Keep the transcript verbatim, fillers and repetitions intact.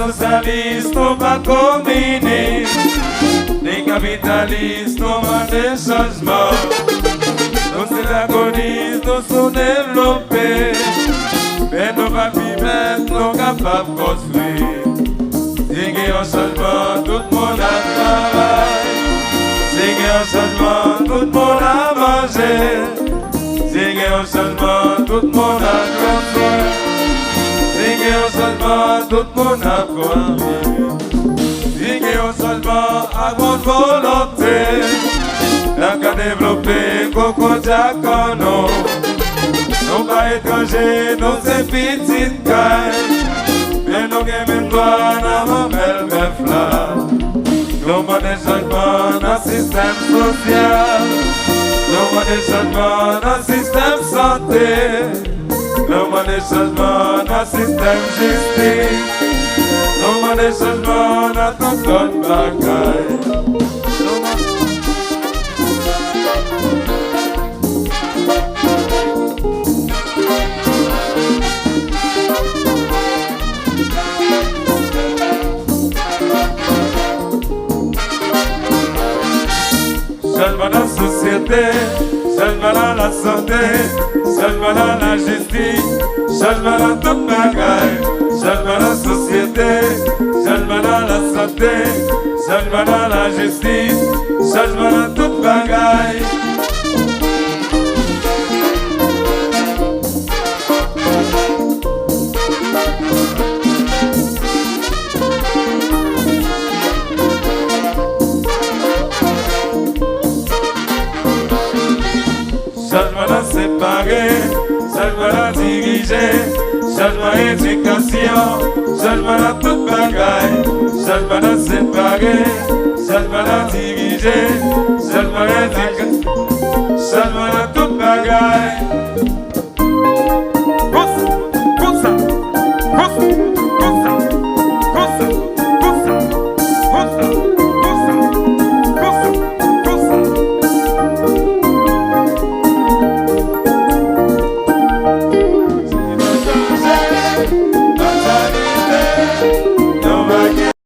Sosyalis, nou pa kominis, ni kapitalis, nou mande chanjman. Nou se lagonis, nou sou devlope, men nou pa pi mèt, nou kapab konstwi. Si gen yon chanjman, tout moun ap travay. Si gen yon chanjman, tout moun ap manje. Si gen yon chanjman, tout moun ap pran swen. Si gen yon chanjman, tout moun ap konviv. Si gen yon chanjman ak bon volonte, n ap ka devlope kokodyè an nou. Nou pa etranje, nou se pitit kay, men nou gen menm dwa nan manmèl bèf la. Nou mande chanjman nan sistèm sosyal. Nou mande chanjman nan sistèm sante. Nou mande chanjman nan sistèm jistis. Nou mande chanjman nan tout lòt bagay. Nou mande Chanjman nan sosyete, chanjman nan lasante, chanjman nan lajistis, chanjman nan tout bagay, chanjman nan sosyete, chanjman nan lasante, chanjman nan lajistis, chanjman nan tout bagay. Chanjman nan separe, chanjman nan dirije, chanjman edikasyon, chanjman nan tout bagay, chanjman nan separe, chanjman nan dirije,